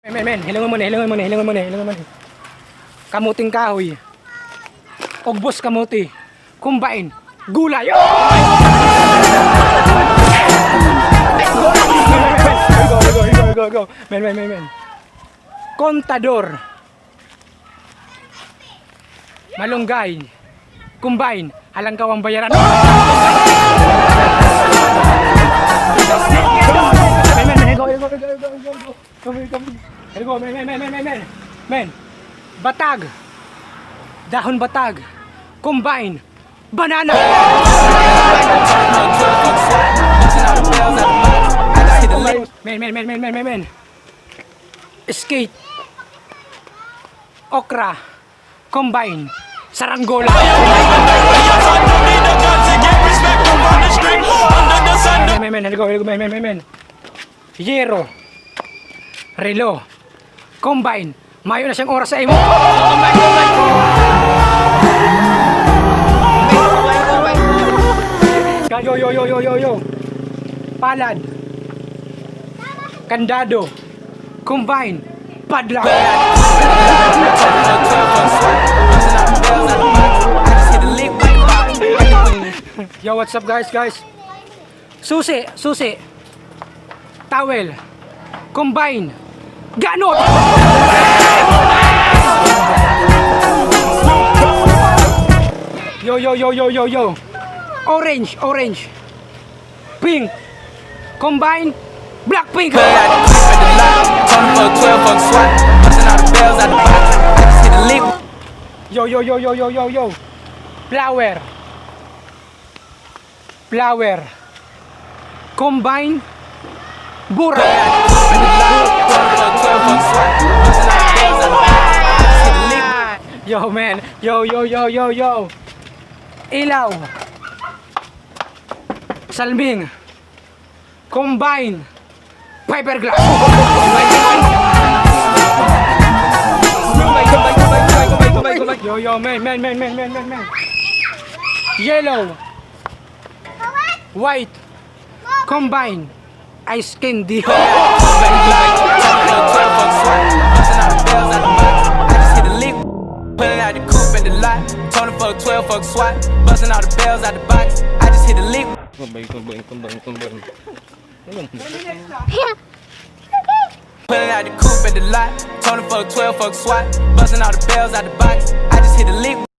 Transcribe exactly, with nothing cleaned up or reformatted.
Men, men, men, hilingon mo na, hilingon mo na, hilingon mo na, hilingon mo na. Kamuting kahoy. Ugbos kamote. Combine. Gulay. Oh! Go, go, go, go, go. Men, men, men, men. Kontador. Malunggay. Combine. Halangkaw ang bayaran. Men, men, men, go, go, go, go, go, go. Kami, kami. Here we go, men, men, men, men, men, men. Men. Batag. Dahon batag. Combine. Banana. Men, men, men, men, men, men, men. Skate. Okra. Combine. Saranggola. Men, men, men, here we go, here we go, men, men, men, men. Yero. Relo. Combine. Mayo na siyang oras sa imo. Yo, yo, yo, yo, yo, yo. Palad. Kandado. Combine. Padlock. Yo, what's up, guys, guys? Susi, susi. Towel. Combine. Ganot. Yo, yo, yo, yo, yo, yo. Orange, orange. Pink. Combine. Blackpink. Yo, yo, yo, yo, yo, yo, yo. Flower. Flower. Combine. Bura. Yo, man. Yo, yo, yo, yo, yo. Ilaw. Salming. Combine. Fiberglass. Yo, yo, man, man, man. Yellow. White. Combine. Ice candy. Pulling out the coupe at the lot. Told him fuck twelve, fuck swat. Busting all the bells out the box. I just hit a lick. Combine, combine, combine, combine. Pulling out the coupe at the lot. Told him fuck twelve, fuck swat. Busting all the bells out the box. I just hit a lick.